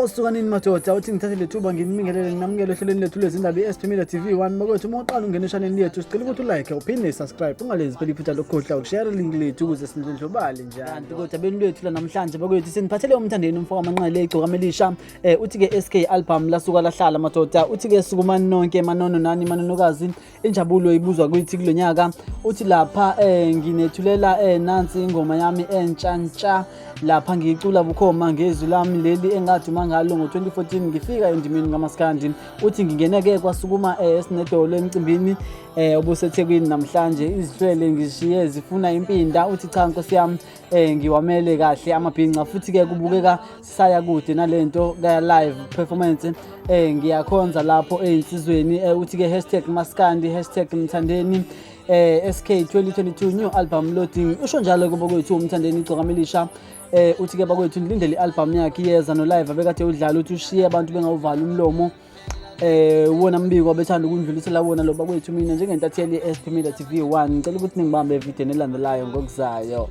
Sukanini madoda, uthi ngithathe lethuba nginibingelele, nginamukele ohlelweni lethu lwezindaba i-SP Media TV 1. Bakwethu, uma uqala ungena eshanelini yethu, sicela ukuthi ulike, uphinde subscribe, ungalenzi phela iphutha lokukhohlwa ukushare link lethu ukuze sindlondlobale njalo. Kanti kodwa beni lwethu la namhlanje bakwethu, siniphathele uMthandeni umfo kaManqele, igcokama elisha. Uthi-ke SK album lasuka lahlala madoda. Uthi-ke sukumani nonke manono nani manonokazi, injabulo ibuzwa kuyithi kulo nyaka. Uthi lapha nginethulela nansi ingoma yami entsha ntsha, lapha ngiyicula bukhoma ngezwi lami leli engaduma ngalo ngo-2014 ngifika endimeni kamaskandi. Uthi ngingene-ke kwasukuma esinedolo emcimbini obuseThekwini namhlanje, izihlwele ngishiye zifuna impinda. Uthi cha nkosi yami, ngiwamele kahle amabhinca, futhi-ke kubukeka sisaya kude nalento ka live performance. Ngiyakhonza lapho ezinsizweni. Uthi ke #maskandi, #Mthandeni, SK 2022 new album loading. Usho njalo kubo kwethu uMthandeni igcokama elisha. Uthi ke bakwethu, nilindele i-album yakhe iyeza no live abekade udlala, uthi ushiye abantu bengawuvali umlomo. Wona mbiko abethanda ukundlulisela wona lo bakwethu. Mina njengentatheli ye-SP Media TV 1, ngicela ukuthi ningibambe evideni elandelayo ngokuzayo.